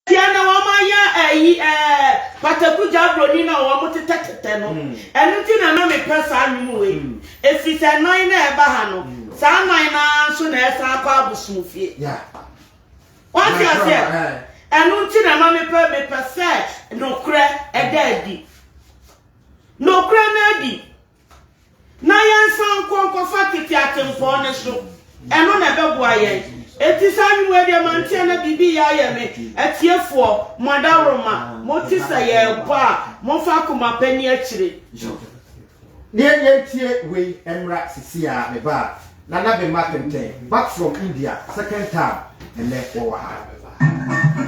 Tia na wɔn ayɛ ɛyi ɛɛ pataku gya broni na wɔn tetɛtetɛ no. Ɛno nti na na mepɛ saa nnwom wei. Ɛfiri sɛ nan na ɛba ha no, saa nan no ara nso na ɛsan akɔ abosomfie. Wate aseɛ? Ɛno nti na na mepɛ mepɛ sɛ nokorɛ ɛda adi. Nokorɛ no adi. Na yɛnsan nkɔ nkɔfa tete atempɔn no so. Ɛno na ɛbɛboa yɛn. Enti saa nnwom yi deɛ manteɛ na biribi reyɛ ayɛ me. Atiefoɔ, mo adaworoma, mote sɛ yɛrebɔ a, momfa akoma pa nni akyire. Ne yɛntie wei mmra sisi a me ba a Nana Bemma Kɛntɛn back from India second time ɛnɛ wɔwɔ ha.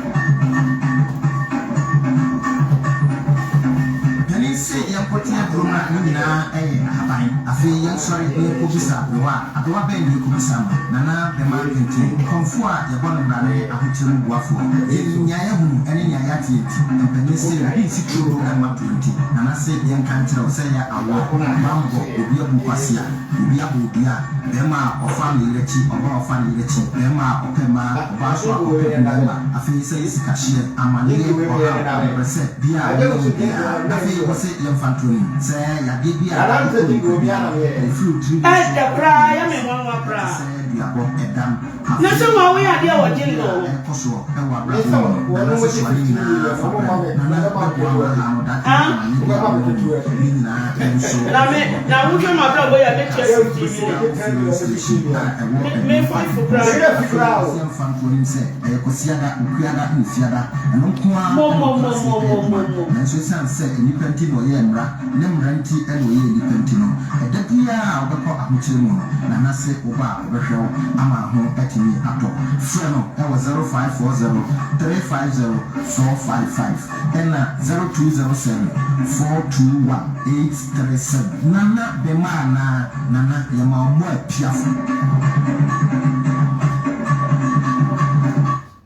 Panin se yɛnkɔte aburo no a ne nyinaa yɛ ahaban. Afei yɛnsɔre na yɛnkɔbisa aberewa a, aberewa bɛn na yɛkɔbisa no? Nana Bɛma Kɛntɛn, Kɔmfoɔ a yɛbɔ no mmara ne ahokyerɛ mu boafoɔ. Yɛnim nea yɛahunu ne nea yɛateɛ nti, mpanin se obi nsi turo mma toɔ nti, Nana se yɛnka nkyerɛ wo sɛ yɛ awoɔ, bammɔ, obi abu kwasea. Obi abɔ odua, barima a ɔfa ne yere akyi, ɔbaa a ɔfa ne yere akyi, barima a ɔpɛ mmaa, ɔbaa nso a ɔpɛ mmarima. Afei sɛ ɛyɛ sikahyeɛ, amanneɛ, ɔhaw, abɛbrɛsɛ biara a wonam mu biara, afei wose yɛmfa nto anim sɛ yadeɛ bi a ɛkɔ nipadua no, ɛfiri wo tiri nwi so Ɛdɛ kɔpem koraa, wo ɛyɛ me nan ase, nwanwa ɛte koraa. sɛ duabɔ, ɛdam, Na Afei sɛ wɔn a wɔyɛ adeɛ wɔ biribiara jingle a ho. ɛrekɔ soɔ wɔ abrabɔ mu no, Nana sɛ soa ne nyinaa fa brɛ no. Nana bɛboa wo aha no daakye Ah. ne amane biara a wowɔ mu no, ne nyinaa nso Na me, bɛfiri hɔ. na wohwɛ m'abrabɔ yi a Nana mɛtua ka 15 Kwesi million. Dawo Filling Station a ɛwɔ Me, me Adum five Park koraa so. mpo. Afei wɔsi ɛmfa ntoɔ nim sɛ ɛyɛ Kwasiada, Okuada ne Ofiada. Ɛno nko ara Mo, na mo, ɔtena mo, ase mo, yɛ mo, adwuma. mo, mo. Nanso esiane sɛ nnipa nti na ɔyɛɛ mmara, ne mmara nti na ɔyɛɛ nnipa nti no, ɛda biara a wobɛkɔ ahokyere mu no, Nana se woba a ɔbɛhwɛ wo ama ho atumi atɔ. Frɛ no wɔ 0540 350 455 ɛna 0207 421 837. Nana Bema anaa Nana yɛma wo mo apiafo.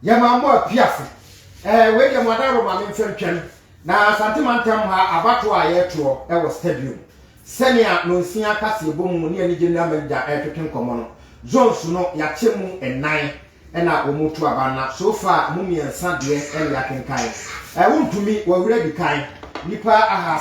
Yɛma mo apiafo. Ɛɛ wei deɛ mo adaworo ma memfa ntwam. Na Asante mantam ha abatoɔ a yɛretoɔ wɔ stadium. Sɛnea Nonsia kaseɛbɔ mu ne anigye nna manager retwetwe nkɔmmɔ no, zones no yɛakyɛ mu nnan na wɔretu aba no na so far emu mmiɛnsa deɛ na yɛakenkan. Ɛ wontumi, wɔawura di kan, nnipa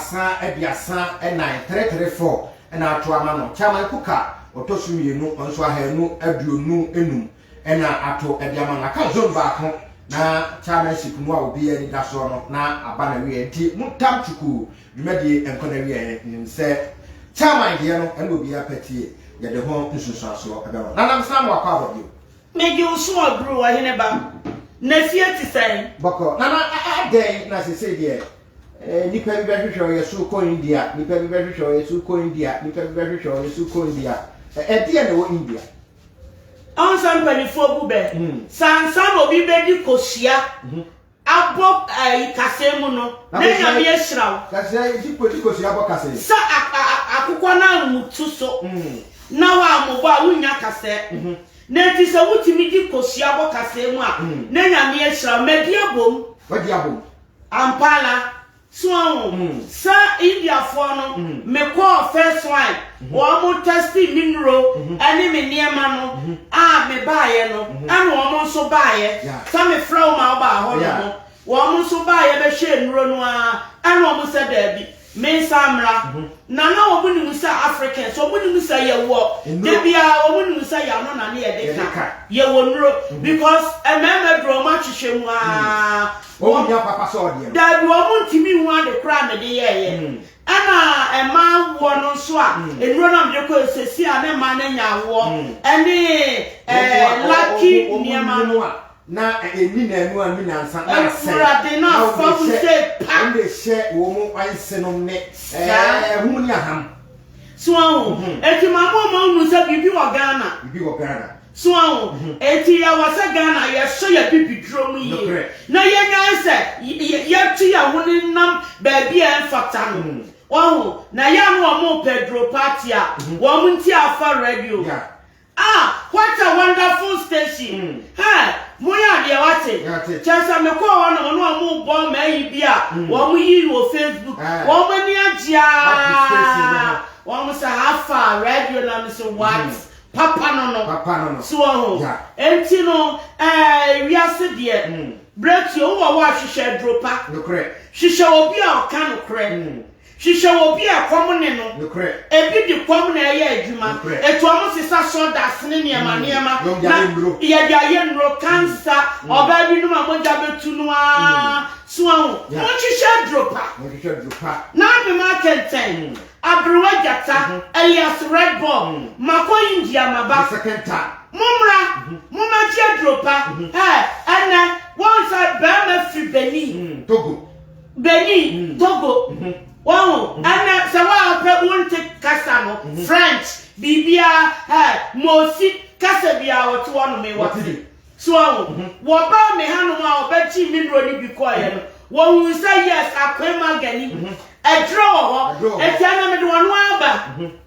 334, 334 na ato ama no. Chairman Kuka ɔtɔ so mmienu, ɔno nso 225 na ato de ama no. Aka zone baako na chairmanship no a obiara ani da soɔ no na aba n'awieɛ nti montam kyukuu Dwumadie nkɔ n'awieɛ nim sɛ chairman deɛ no ɛna obiara pɛ tie yɛde ho nsunsuansoɔ ɛbɛma. Nana mesena mo akɔ aba bio. Megye wo so aduru ɔhene ba. Na fie te sɛn? Bɔkɔ. Nana adɛn na sesei deɛ nnipa bi bɛhwehwɛ wo yɛso kɔ India, nnipa bi bɛhwehwɛ wo yɛso kɔ India, nnipa bi bɛhwehwɛ wo yɛso kɔ India. Ɛdeɛn na ɛwɔ India? Ɔn sɛ mpaninfoɔ bu bɛ, sɛ ansa na obi bɛdi kosua abɔ ayi kasɛɛ mu no na Nyame ahyira wo. Kasɛɛ nti kɔ di kosua bɔ kasɛɛ. Sɛ akokɔ no ammutu so na wammobɔ a wonnya kasɛɛ. Na nti sɛ wotumi di kosua bɔ kasɛɛ mu a na Nyame ahyira wo. Madi abom. Wadi abom. Ampa ara. So wahu? Sɛ Indiafoɔ no, me kɔɔ first one, wɔn testi me nnuro ɛne me nneɛma no a me baeɛ no, ɛna wɔn nso baeɛ, sɛ me frɛ wo ma wo baa hɔ nom, wɔn nso baeɛ bɛhwɛɛ nnuro no ara, ɛna wɔn sɛ daabi, me nsan mmra. Na na wɔn nim sɛ Africans, wɔn nim sɛ yɛwɔ, da biara wɔn nim sɛ yɛano na ne yɛde ka, yɛwɔ nnuro, because mmarima duro wɔn ahwehwɛ mu ara, Wɔn nnya papa sɛ ɔdeɛ no. Daabi, wɔn ntumi nhu ade korɔ a mede yɛeɛ. Ɛna mmaa awoɔ no nso a, nnuro no a mede kɔeɛ seesei a na mmaa no anya awoɔ ɛne ɛɛ lucky nneɛma no. Na ɛnni nnanu anni nnansa na asɛe. Awurade na afa mu sei pa. Wɔn de hyɛ wɔn nsenom ne ɛɛ ahum ne aham. So ahu? Eti ma mo ma hunu sɛ biribi wɔ Ghana. Biribi wɔ Ghana. So ahu? Enti ɛwɔ sɛ Ghana yɛsɔ yɛn bibiduro mu yie na yɛnyae sɛ yɛtu yɛn ho nenam baabi a ɛmfata no. Wahu? Na yɛ a na wɔn repɛ aduro party a, wɔn nti afa radio. Ah, what a wonderful station! Hey, moyɛ adeɛ wate. Kyerɛ sɛ mekɔɔ hɔ nom na wɔn rebɔ m'ayi bi a wɔn yii wɔ Facebook. Wɔn ani agye aa. Wɔn sɛ afa radio na me sɛ what? Papa no no. Papa no no. So wahu? Yeah. Enti no, ɛɛ, wiase deɛ, mm. Berɛ tie, wowɔ hɔ a hwehwɛ aduro pa. Nokorɛ. Hwehwɛ obi a ɔka nokorɛ. Hwehwɛ obi a ɛkɔm ne no. Nokorɛ. Ebi de kɔm na ɛyɛ adwuma. Nokorɛ. Etu ɔmo sesa sawdust ne nneɛma nneɛma. Na ɔmo de ayɛ nnuro. Yɛde ayɛ nnuro, cancer, ɔbaa bi nom a mogya bɛtu no ara. So ahu? Monhwehwɛ aduro pa. Monhwehwɛ aduro pa. N'abem akɛntɛn, aberewa gyata, Elias Red Ball, makɔ India maba. The second time. Mommra, mommɛgye aduro pa. Ɛɛ, ɛnnɛ, wɔn sɛ barima firi Benin. Togo. Benin, Togo. Wahu? Ɛnnɛ, sɛ woampɛ wonte kasa no, French, biribiara, ɛɛ, Mosi, kasa biara wɔte hɔ nom yi, wɔte. So wahu? Wɔbaa me hanom a wɔbɛgyee me nnuro no bi kɔeɛ no, wɔhuu sɛ yes, Akwem Agani, aduro wɔ hɔ. Enti ɛnnɛ mede wɔn aba.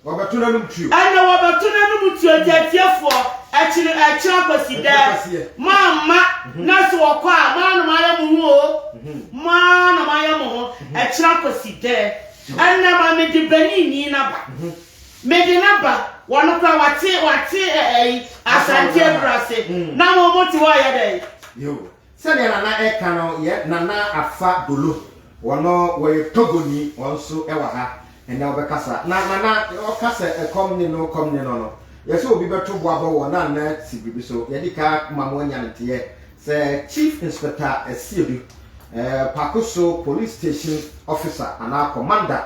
Wɔbɛto n'anom tuo. Ɛnna wɔbɛto n'anom tuo nti atiefoɔ, ɛkyere ɛkyerɛ akwasi dɛ. Moamma na sɛ wɔkɔ a, mo ara na moayɛ mo ho o. Mo ara na moayɛ mo ho. Ɛkyerɛ akwasi dɛ. Ɛnna ma mede Beninni no aba. Mede no aba. Wɔn koraa wɔate wɔate ɛyi Asante Akurase. Na mo mote hɔ reyɛ dɛn? Yoo. Sɛdeɛ Nana ɛka no yɛ Nana Afa Dolo wɔno wɔyɛ Togoni wɔn nso wɔ ha ɛnɛ wɔbɛkasa na Nana ɔka sɛ ɛkɔm ne no kɔm ne no no yɛ sɛ obi bɛto bo abɔ wɔ na Nana si biribi so yɛdi ka ma mo anya ne nteɛ sɛ Chief Inspector Asiedu eh, Pakoso Police Station Officer anaa Commander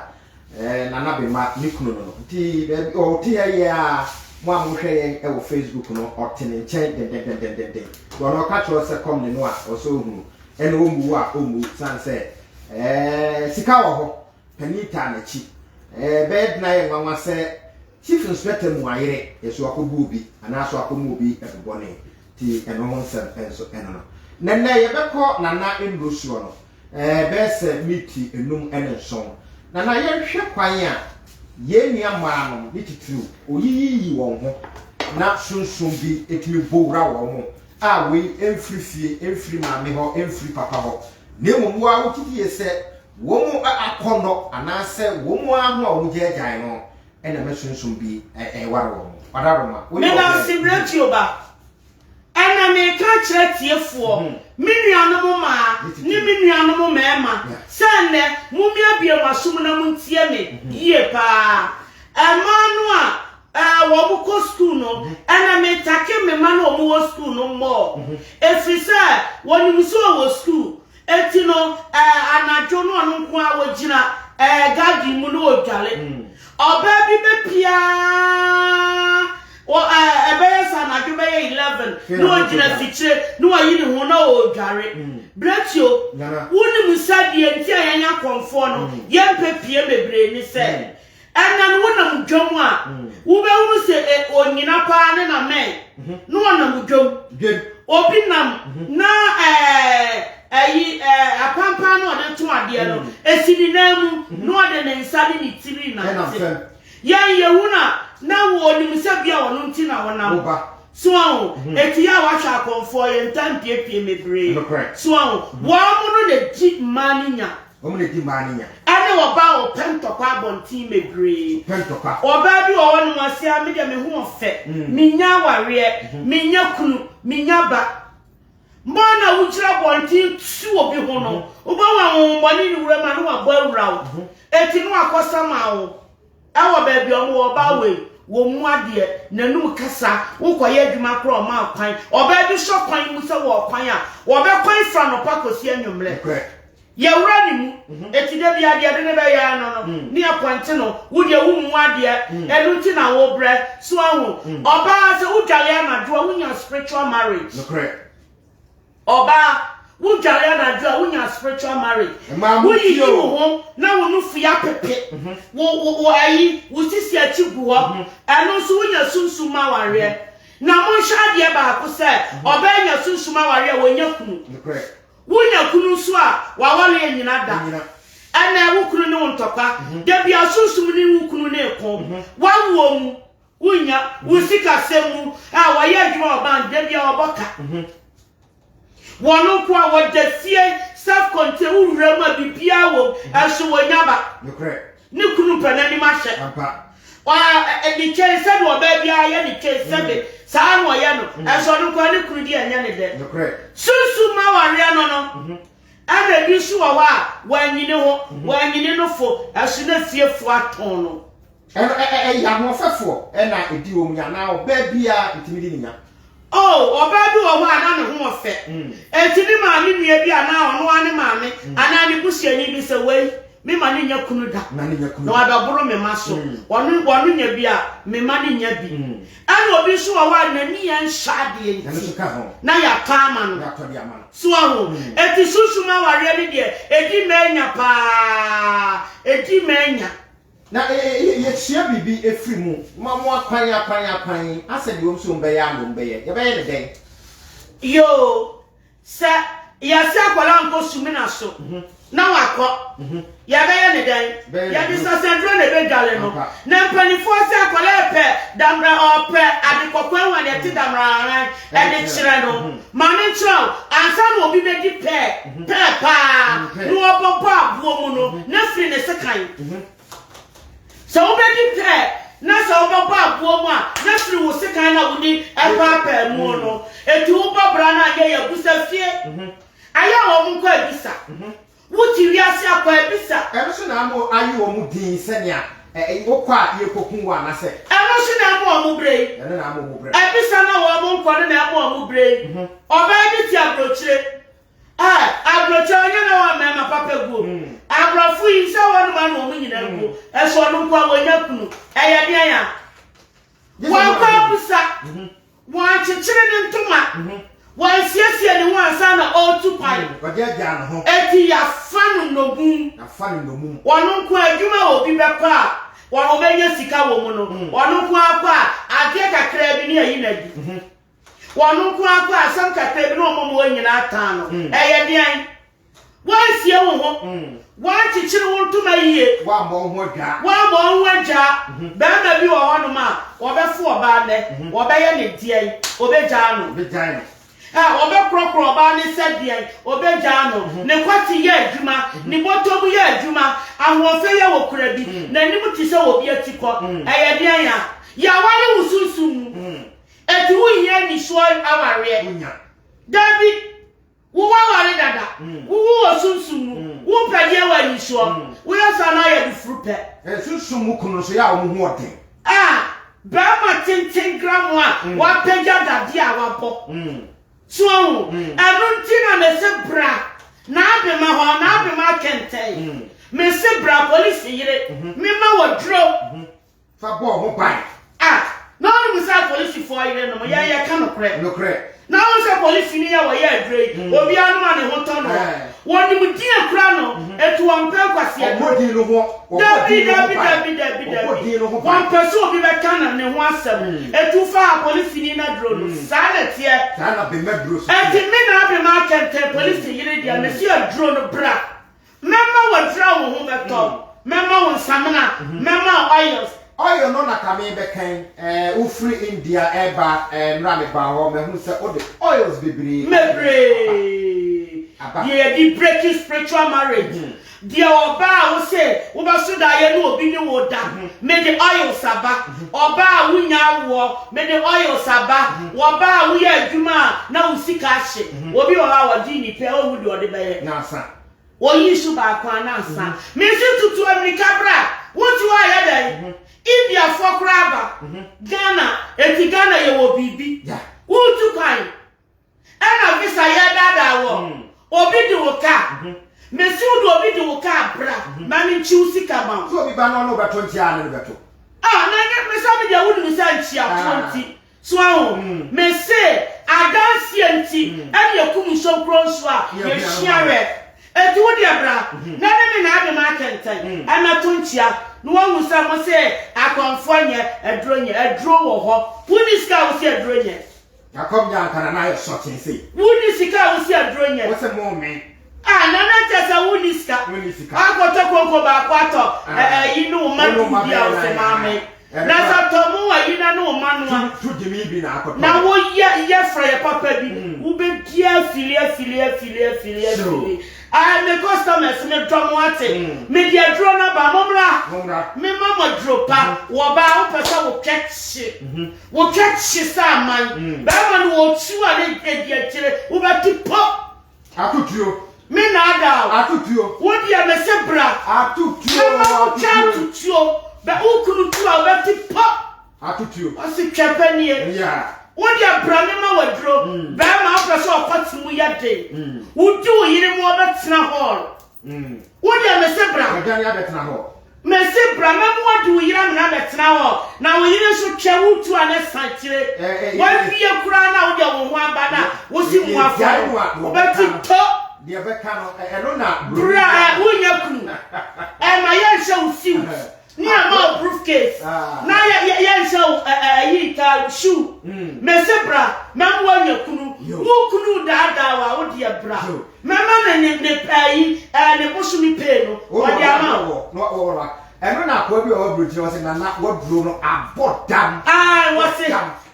Ɛɛ Nana Bema ne kunu no no nti baabi ɔte ha yi a mo a mohwɛ yɛn wɔ Facebook no ɔte ne nkyɛn dendendendenden nti ɔno ɔka kyerɛ sɛ kɔm ne no a ɔsɛ ohunu ɛna ɔmmu a ɔmmu san sɛ ɛɛ sika wɔ hɔ panin taa n'akyi ɛɛ bɛyɛ dena yɛ nwanwa sɛ chief inspector mu ayere yɛso akɔbu obi anaasɛ akɔmu obi ɛbobɔne nti ɛno ho nsɛm nso ɛno no na nnɛ yɛbɛkɔ Nana nnuro soɔ no Ɛɛ, bɛyɛ sɛ miti anum ne nson. Na na yɛnhwɛ kwan a yɛn nua mmaanom, ne titiriw, oyiyiyi wɔn ho na sunsum bi tumi bɔ wura wɔn a wei mfiri fie, mfiri maame hɔ, mfiri papa hɔ, na mmom wo ara wogye die sɛ wɔn akɔnnɔ anaasɛ wɔn ara ho a wɔgyaagyae no na ɛma sunsum bi ware wɔn. Ɔdaroma, woyɛ ɔbaa. Medase Bretio ba. Ɛnna mereka akyerɛ atiefoɔ, me nuanom mmaa ne me nuanom mmarima, sɛ nnɛ, mommiabie mo aso mu na montie me yie pa ara. Mmaa no a wɔkɔ sukuu no, ɛnna metake me mma no a wɔwɔ sukuu no mmɔɔ, ɛfiri sɛ wɔnim sɛ wɔwɔ sukuu. Enti no, anadwo no ɔno nko ara ɔgyina garden mu na ɔredware. Ɔbaa bi bɛpia wɔ ɛbɛyɛ sɛ anadwo bɛyɛ 11 na ɔgyina afikyire na wayi ne ho na ɔredware. Berɛtio, wonim sɛ deɛ nti a yɛn akɔmfoɔ no yɛmpɛ pie bebree ne sɛ, Ɛnnɛ no wonam dwam a, wobɛhunu sɛ e, onyina paa ne n'amɛn na ɔnam dwam. Obi nam na ɛɛ ɛyi ɛɛ apampan na ɔde to adeɛ no, esi ne nan mu na ɔde ne nsa ne ne tiri nante. Yɛn yɛhu na na wɔnim sɛ bi a ɔno nti na wɔnam. So ahu? Eti yɛ a wahwɛ akɔmfoɔ yɛn ntaa mpiepie mebree. So ahu? Wɔn mo no na di mmaa no nya. Wɔn na edi mmaa no nya. Ɛne ɔbaa a ɔpɛ ntɔkwa abɔnten bebree. Ɔpɛ ntɔkwa. Ɔbaa bi wɔ hɔnom ɔse a me deɛ me ho ɔfɛ, mennya awareɛ, mennya kunu, mennya ba. Mmaa no a wogyina abɔnten tu obi ho no, wobɛhu ahonhommɔne ne wuram a na wabɔ awura wo. Enti na wakɔsama wo. Ɛwɔ baabi a wɔwɔ ɔbaa wei, wɔmmu adeɛ, n'anum kasa, wokɔyɛ adwuma koraa ɔma wo kwan. Ɔbaa bi sɔ kwan mu sɛ wɔ kwan a, wɔbɛkwan firi anɔpa kɔsi anwummerɛ. Yɛwura ne mu, eti da biara deɛ yɛde no bɛyɛ ara no no, ne yɛpɔnkye no, wo deɛ wommu adeɛ, ɛno nti na wobrɛ. So ahu? Ɔbaa sɛ wodware anadwo a, wonya spiritual marriage. Ɔbaa, wodware anadwo a, wonya spiritual marriage. Woyiyi wo ho na wo nufu yɛ apepe. Wo wo wo ayi, wo sisi akyi gu hɔ. Ɛno nso wonya sunsum awareɛ. Na monhwɛ adeɛ baako sɛ, ɔbaa nya sunsum awareɛ a, wɔnya kunu. Wonya kunu nso a, w'awareɛ nnyina da. Ɛnnɛ wo kunu ne wo ntɔkwa. Da biara sunsum ne wo kunu ne ko. W'awoɔ mu, wonnya. Wo sikasɛm mu, a wɔyɛ adwuma wɔ bank, da biara wɔbɔ ka. Wɔn nko a wɔda fie, self contained, wo wura mu a biribiara wɔ mu, ɛnso wɔnya ba. Ne kunu pɛ n'anim ahwɛ. Ɔ ɛ ne kyɛn sɛdeɛ ɔbaa biara yɛ ne kyɛn sɛbe saa na ɔyɛ no ɛnso ɔno nkoa ne kunu deɛ ɛnyɛ ne dɛ. Sunsum awareɛ no no ɛna ebi nso wɔ hɔ a wanyini ho wanyini no fo ɛso na fiefoɔ atɔn no. Ɛno ɛ ɛ ɛyɛ ahoɔfɛfoɔ ɛna ɛdi wɔn nya anaa ɔbaa biara ɛtumi di ne nya? Oh, ɔbaa bi wɔ hɔ a na ne ho ɔfɛ. Enti ne maame nua bi anaa ɔno ara ne maame anaa ne busuani bi sɛ, Wei, me ma no nnya kunu da, na wabɛboro me mma so. Ɔno, ɔno nya bi a, me mma no nnya bi. Ɛna obi nso wɔ hɔ a n'ani yɛ nhyɛ adeɛ nti, na yɛatɔ ama no. So ahu? Enti sunsum awareɛ no deɛ, ɛdi mma anya paa. Ɛdi mma anya. Na yɛsua biribi firi mu. Ma mo akwan akwan akwan asɛ deɛ wɔn nso wɔn bɛyɛ a na wɔn bɛyɛ. Yɛbɛyɛ no dɛn? Yoo, sɛ yɛse akwadaa nkɔ sumina so na wakɔ, yɛbɛyɛ no dɛn? Yɛde sasɛduro na ɛbɛdwale no. Na mpanimfoɔ se akwadaa repɛ damena, ɔrepɛ ade kɔkɔɔ ahu a deɛ ɛte damena ahan de kyerɛ no. Ma menkyerɛ wo, ansa na obi bɛdi pɛɛ, pɛɛ paa, na ɔbɛbɔ aboɔ mu no, na firi ne sekan. Sɛ wobɛdi pɛɛ na sɛ wobɛbɔ aboɔ mu a, na firi wo sekan no a wode paapaa mu no. Enti wobɔ bra no anyɛ yɛ abusa fie. Ayɛ a wɔn nkɔ abisa. Wo te wiase a, kɔ abisa. Ɛno nso na ama ayi wɔn din sɛnea wokɔ a yɛrekɔku wo anasɛ. Ɛno nso na ɛma wɔn brɛ yi. Ɛno na ama wɔn brɛ. Abisa no a wɔn nkɔ no na ɛma wɔn brɛ yi. Ɔbaa bi te aburokyire. Ɛɛ, aburokyire ɔnyɛ na wɔn mmarima papa guo. Aborɔfo yi sɛ wɔnom ano wɔn nyinaa guo. Ɛso ɔno nko a wɔnya kunu. Ɛyɛ deɛn a? Wankɔ abusa. Wankyekyere ne ntoma. Wansiesie ne ho ansa na ɔretu kwan. Enti yɛafa no nnommum. Ɔno nko ara, adwuma a obi bɛkɔ a ɔbɛnya sika wɔ mu no, ɔno nko ara kɔ a, adeɛ kakraa bi ne ayi no adi. Ɔno nko ara kɔ a, asɛm kakraa bi ne wɔn a wɔn nyinaa tan no. Ɛyɛ deɛn? Woansie wo ho. Woankyekyere wo ntoma yie. Woammɔ wo ho adwaa. Woammɔ wo ho adwaa. Barima bi wɔ hɔnom a, ɔbɛfo ɔbaa nnɛ, ɔbɛyɛ no deɛn? Ɔbɛgyaa no. Ɔbɛgyae no. Ɛ, ɔbɛkorɔkorɔ ɔbaa no sɛ deɛn? Ɔbɛgyaa no. Ne kwati yɛ adwuma, ne bɔtɔ mu yɛ adwuma, ahoɔfɛ yɛ wɔ kura bi, n'anim te sɛ obi atikɔ. Ɛyɛ deɛn a? Yɛaware wo sunsum mu. Enti wonhia anisoɔ awareɛ. Wonya. Dabi. Wo waware dada, wo wo wɔ sunsum mu, wo pɛ deɛ wɔ anisoɔ, wo yɛ saa na ayɛ adufuru pɛ. Sunsum mu kunu nso yɛ a wɔn ho ɔden. A barima tenten gramo a wapagya dadeɛ a wabɔ. So ahu? Ɛno nti na mese bra n'abema hɔ, n'abema akɛntɛn. Mese bra polisi yere, mema wɔ duro. Fa bɔɔ ho ban. Ah, na wonim sɛ apolisifoɔ yerenom, yɛn yɛka nokorɛ. Nokorɛ. Na wohu sɛ polisini a wɔyɛ aduro yi, obiara nom a ne ho tɔ no. Wɔnim din akura no, enti wɔmpɛ nkwaseaduro. Wɔbɔ din no ho, wɔbɔ din no ho ban. Dabi, dabi, dabi, dabi, Wɔbɔ dabi. din no ho ban. Wɔmpɛ sɛ obi bɛka no ne ho asɛm. Enti wofa apolisini no aduro no, saa na ɛteɛ. Saa na bema duro so teɛ. Enti me na abema akɛntɛn polisi yere deɛ, mese aduro no bra. Mɛma w'aduru a wo ho bɛtɔ wo, mɛma wo nsamena, mɛma wo oils. Oil no na ka me bɛkan eh, wo firi India ɛɛba eh, mmerɛ a me baa hɔ mahunu sɛ wo de oils bebree Bebree. aba. Deɛ yɛde breaking spiritual marriage. Deɛ ɔbaa a wo se wobɛso daeɛ ne obi ne wo da, mede oils aba. Ɔbaa a wonya awoɔ, mede oils aba. Ɔbaa a woyɛ adwuma a na wo sika ahye. Obi wɔ hɔ a ɔgye nnipa a ɔnhu deɛ ɔde bɛyɛ. Nansa. Wɔyii so baako a na nsa. Mese tutu amirika bra. Wote hɔ a yɛ dɛn? Indiafoɔ koraa aba Ghana. Enti Ghana yɛwɔ biribi. Woretu kwan ɛna visa yɛredaadaa wɔ. Obi de wo kaa. Mese wo de obi de wo kaa bra ma menkye wo sika ma wo. Sɛ obi ba na ɔne wo bɛto nkyea a ne no bɛto. Ah na ɛnyɛ me sɛ me deɛ wonim sɛ nkyeatoɔ nti. So ahu? Mese, adanseɛ nti ɛne yɛkum nsonkuro nso a, yɛhyia wɛ. Enti wo deɛ bra, na ne me na ade m'akɛntɛn ɛmɛto nkyea, na woahu sɛ mo se akɔmfoɔ nyɛ, aduro nyɛ. Aduro wɔ hɔ. Wonni sika a wose aduro nyɛ. Jacob nyaa nka na na ayɛ sɔkyen sei. Wonni sika a wose aduro nyɛ. Wose mo me. Ah nana kyɛ sɛ wonni sika. Wonni sika. Akɔtɔ konko baako atɔ ɛyi ne wo ma du bi a wose maame. Na sɛ tɔ mo ayi na ne wo ma noa. Tu gyimi bi na akɔtɔ. Na wo yɛ yɛ frɛ yɛ papa bi. Wobɛdi. biara fili afili afili afili afili. Ah, me customers me dɔ mo ate. Me de aduro no aba, mommra. Me ma mo aduro pa. Wɔ baa wopɛ sɛ wotwa kye. Wotwa kye sɛ aman. Bɛrima no wɔkyiw a ne adi akyire wobɛte pɔ. Atutuo. Me naadaa o. Atutuo. Wo deɛ me se bra. Atutuo. Mɛma wo twa atutuo. Bɛ wo kunu tu a wobɛte pɔ. Atutuo. Ɔsi twɛ pɛ nie. Yeah. Wo deɛ bra me ma waduro. Bɛrima wopɛ sɛ ɔkɔ te mu yɛ den. Wodi wo yere mu ɔbɛtena hall. Wo deɛ me se bra. Ɔdwane abɛtena hɔ. Me se bra mɛma wadi wo yere amena abɛtena hɔ. Na wo yere nso twɛ wo tu a ne san kyire. Wawie koraa na wo deɛ wo ho aba na wo si mu afɔ no. Wobɛte tɔ. Deɛ bɛka no ɛno na. Bra wonya kunu. Ɛma yɛnhyɛ wo suit. Ne ama wo briefcase. Na yɛnhyɛ wo ɛyi nta shoe. Mese bra mɛma woanya kunu. Wo kunu daadaa wo a wo deɛ bra. Mɛma ne ne ne ɛyi ɛɛ ne bosome pay no ɔde ama wo. Ɛno na akoa bi a ɔwɔ aburokyire ɔse nana waduro no abɔ dam. Ae wɔse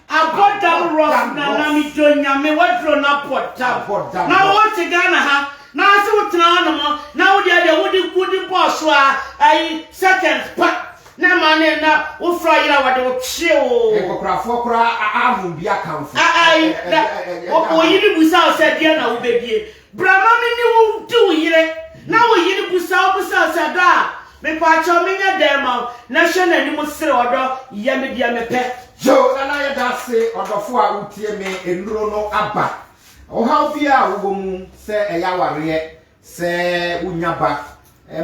abɔ dam rough nana me dɔ nyame waduro no abɔ dam. Na wo te Ghana ha na ase wo tena hɔ nom na wo deɛ deɛ wode wode bɔɔ so a ayi seconds pa na ma ne na wo fra yere a wɔde wo twe o. Nkɔkorafoɔ koraa anom bi akamfo. Ayi na wo yere busa wo sɛ deɛ na wobɛdie. Bra ma me ne wo di wo yere na wo yere busa wo busa wo sɛ dɔ a mepaakyɛw menyɛ dɛn ma wo na hwɛ n'anim sere ɔdɔ yɛ me deɛ mepɛ. Yo Nana yɛdase ɔdɔfo a wotie me nnuro no aba ɔhaw biaa a wowɔ mu sɛ ɛyɛ awareɛ sɛ wonya ba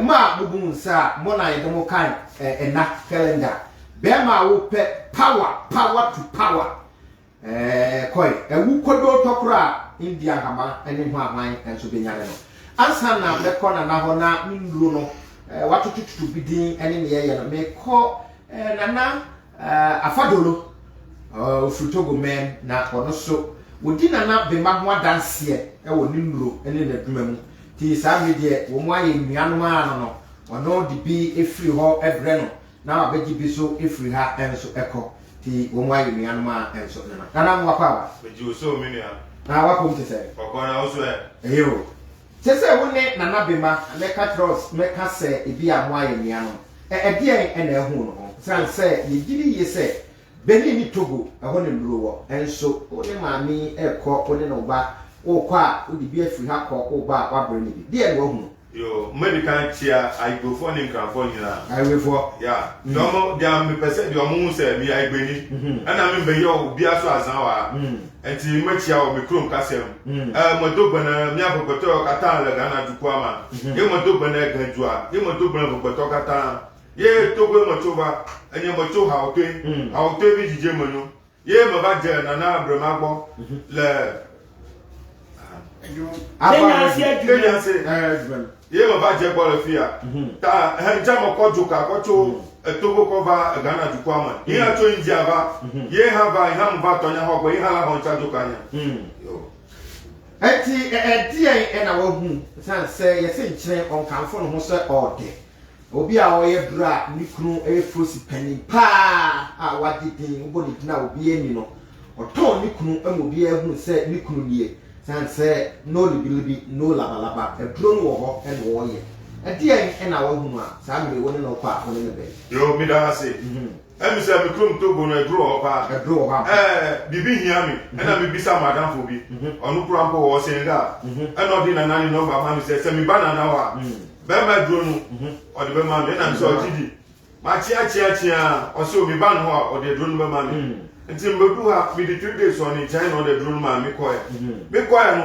mma a mobu mo nsa a mo na yɛde mo kan nna calendar bɛɛma a wopɛ power power to power Ɛɛ, kɔe. Awu kodoo tɔkoro a India nhama ne hwanhwan nso benyane no. Ansa na mɛkɔ Nana hɔ na me nnuro no, watotototo bi din ne nea ɛyɛ no, mekɔ Nana Afadolo, ɔfiri Togo man, na ɔno nso, ɔdi Nana Bema ho adanseɛ wɔ ne nnuro ne n'adwuma mu. Nti saa mmerɛ deɛ wɔn ayɛ nnuanom ara no no, ɔno de bi firi hɔ brɛ no na wabɛgye bi nso firi ha nso kɔ. Nti wɔn ayɛ nuanom a nso ne no. Nana mo wakɔ aba. Megye wo so me nua. Na wapom te sɛn? Bɔkɔɔ na wo so ɛ? Ɛyɛ o. Kyerɛ sɛ wo ne Nana Bema mɛka kyerɛ wo mɛka sɛ ebia mo ayɛ nuanom. Ɛ ɛdeɛn na ahu no ho? Ɛsiane sɛ yɛgye di yie sɛ Benin ne Togo ɛhɔ na nnuro wɔ. Nso wo ne maame yi rekɔ wo ne no ba worekɔ a wode bi afiri ha kɔ woreba a woabrɛ no bi. Deɛn na wahunu? Yoo, mɛdi kan kyia Ayigbefoɔ ne Nkranfoɔ nyinaa. Ayigbefoɔ. Yeah, deɛ ɔmo, deɛ mepɛ sɛ deɛ ɔmo hu sɛ meyɛ Ayigbeni, ɛna me mbɛyɛ obiara so azan wɔ ha, nti mɛkyia wɔ me kurom kasa mu. Ɛɛ, medo gbene mía ʋegbetɔ yɔ katã le Ghana dukɔa ma, ye medo gbene gɛdua, ye medo gbene ʋegbetɔ katã, ye Togoe metso va, enye metso Haotoe, Haotoe vi dzidze menyo. Ye meva dze Nana Brema gbɔ le Kenyase. Ye meva dze gbɔ le fiya. Ta hɛn tsa mekɔ dzoka kɔ tso Togo kɔ va Ghana dukɔa me. Ye hã tso India va. Ye hã va, ye hã meva tɔnya xɔ gbe, ye hã la xɔ ŋtsa dzoka nye. Yo. Enti ɛdeɛn na wahu? Ɛsiane sɛ yɛse nkyene ɔnkamfo ne ho sɛ ɔɔdɛ. Obi a ɔyɛ bere a ne kunu yɛ frosi panyin paa a wagye din, wobɔ ne din a obiara nni no. Ɔtɔn ne kunu ma obiara hunu sɛ ne kunu nie, sane sɛ no libilibi, no labalaba, aduro no wɔ hɔ na ɔreyɛ. Ɛdeɛn na wahunu a saa mmerɛ yi wo ne no rekɔ a wo ne no bɛn? Yoo, meda ase. Ɛmi sɛ me kurom Togo no aduro wɔ hɔ paa. Aduro wɔ hɔ ampa. Ɛɛ, biribi hia me ɛna mebisa m'adamfo bi, ɔno koraa mpo ɔwɔ Senegal, ɛna ɔde Nana ne nɔmba maa me sɛ, sɛ meba Nana hɔ a, Bɛrima aduro no ɔde bɛma me ɛna mesɛ ɔgye di makyea kyea kyea ɔsɛ o meba ne hɔ a ɔde aduro no bɛma me nti mbɛdu ha mede 3 days wɔ ne nkyɛn na ɔde aduro no maa me kɔɛ me kɔɛ no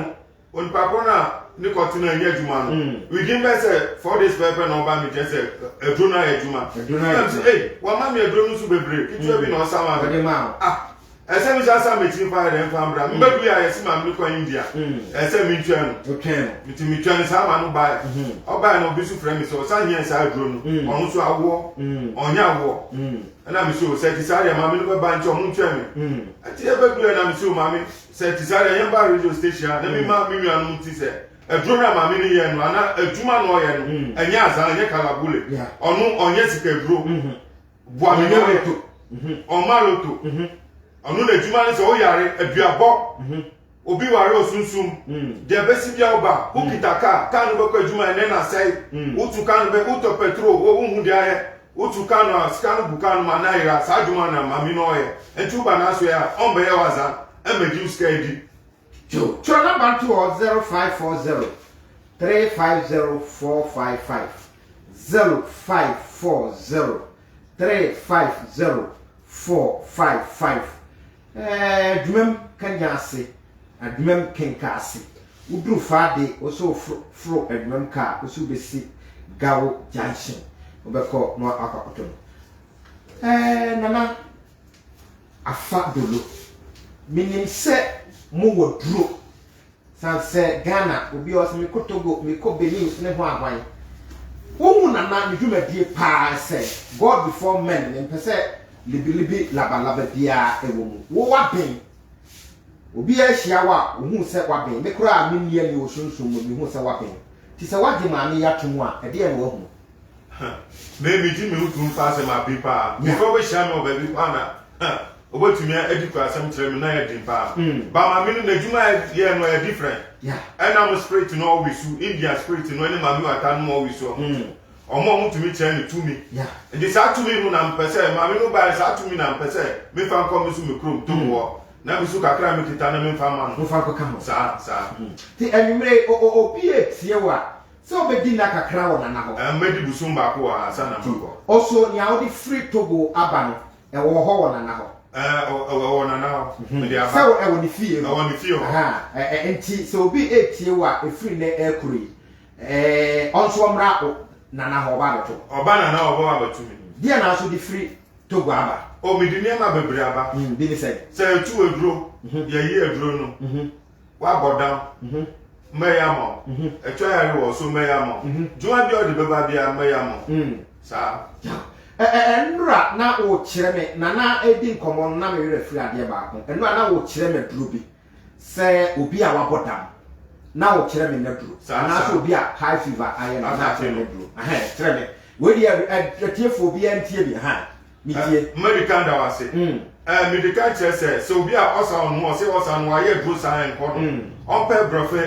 onipa korɔ no a ne kɔtena nyɛ adwuma no within bɛ sɛ 4 days pɛpɛ na ɔba me kyɛ sɛ aduro no ayɛ adwuma ɛna mesɛ ei wama me aduro no nso bebree ketewa bi na ɔsa ma me ah Ɛsɛ me san san m'akyi mfa yɛ dɛ mfa mbra. Mm. Mebɛdu yɛ a yɛse maame no kɔ India. Mm. Ɛsɛ mentwɛn no. Wotwɛn no. Nti metwɛn no saa ma no bae. Mm-hmm. Ɔbae no obi nso frɛ me sɛ ɔsan hia saa aduro no. Mm. Ɔno nso awoɔ. Mm. Ɔnyɛ awoɔ. Mm. Ɛna me so sɛ ti saa deɛ maame no bɛba nti ɔmo ntwɛn me. Mm. Ɛti yɛbɛdu yɛ na me so maame sɛ ti saa deɛ yɛn ba radio station a na me ma me nuanom ti sɛ aduro no a maame no yɛ no ana adwuma na ɔyɛ no ɛnyɛ azan ɛnyɛ kalabule ɔno ɔnyɛ sika aduro. Mm-hmm. Boa me Ɔnyɛ na loto. Ɔma loto. Ɔno n'adwuma ne sɛ woyare aduabɔ. Obi ware osunsum. Deɛ ɛbɛsi biara woba, wokita kaa, kaa no bɛkɔ adwuma ɛnɛ na asɛe. Wotu kaa no bɛ, wotɔ petrol, wonhu deɛ ayɛ. Wotu kaa no a, sika no gu kaa no mu a na ayera. Saa adwuma na maame no ɔyɛ. Nti woba n'asoɛe a, ɔmbɛyɛ wo azan mmɛgye wo sika adi. Joe, twerɛ nɔmba no to hɔ, 0540 350 455, 0540 350 455. Ɛɛ, adwumam kanya ase, adwumam kenka ase. Woduru faa de, wo sɛ woforo foro adwumam kaa, wo sɛ wobɛsi Gawo Junction, wobɛkɔ na wakɔ akɔtɔ no. Ɛɛ, Nana Afa Dolo, menim sɛ mowɔ duro, sane sɛ Ghana, obi a ɔsɛ mekɔ Togo, mekɔ Benin ne ho ahwan. Wohu Nana ne dwumadie paa sɛ God before men, mempɛ sɛ libilibi labalaba biara wɔ mu. Wo waben. Obiara hyia wo a, ohu sɛ waben. Me koraa a menni ani wɔ sunsum mu, mehu sɛ waben. Nti sɛ woagye maame yi ato mu a, ɛdeɛn na woahunu? Me megye me ho tom paa sɛ maben paa. Before wobɛhyia me wɔ baabi paa na wobɛtumi adi kurasɛm kyerɛ me na yɛ den paa. Ba maame no n'adwuma a yɛ no ɛyɛ different. Ɛna mo spirit no ɔwe su, Indian spirit no ɛne maame wata no ɔwe su ɔmo. Ɔmo a ɔmo tumi kyerɛ no tumi. Nti saa tumi no na mpɛ sɛ maame no baeɛ, saa tumi na mpɛ sɛ mefa nkɔ me so me kurom Togo hɔ. Na me so kakra a mekita no memfa mma no. Momfa nkɔka ho. Saa, saa. Nti anwummere yi, obi retie wo a, sɛ wobɛdi nna kakra wɔ Nana hɔ. Ɛɛ, mɛdi bosom baako wɔ ha ansa na makɔ. Also, nea wode firi Togo aba no, ɛwɔ hɔ wɔ Nana hɔ? Ɛɛ, ɛwɔ Nana hɔ. Mede aba. Sɛ ɛwɔ ne fie hɔ. Ɛwɔ ne fie hɔ. Aha, nti sɛ obi retie wo a, ɛfiri nnɛ rekoro yi, Ɛɛ ɔnso ɔmmra o Nana hɔ ɔba abɛto. Ɔba Nana hɔ ɔbɛba abɛto me. Deɛ na nso de firi Togo aba? O mede nneɛma bebree aba. Mm, bi ne sɛn? Sɛ yɛtu aduro, yɛyi aduro no, woabɔ dam, mɛyɛ ama wo. Ɛtwa yare wɔ so mɛyɛ ama wo. Dwuma bi a ɔde bɛba biara mɛyɛ ama wo. Saa. Ɛ ɛ nnora na wokyerɛ me, Nana redi nkɔmmɔ no na me werɛ firi adeɛ baako. Nnora na wokyerɛ me aduro bi. Sɛ obi a wabɔ dam na wokyerɛ me n'aduro anaasɛ obi a high fever ayɛ no na akyerɛ me n'aduro, ahɛn, kyerɛ me wei deɛ, atiefoɔ obiara ntie bi, ahan, metie. Madi kan da wo ase. Medi kan kyerɛ sɛ, sɛ obi a ɔsa ɔno ɔse ɔsa no wayɛ aduro saa ɛnkɔ no, ɔmpɛ brɔfɛ,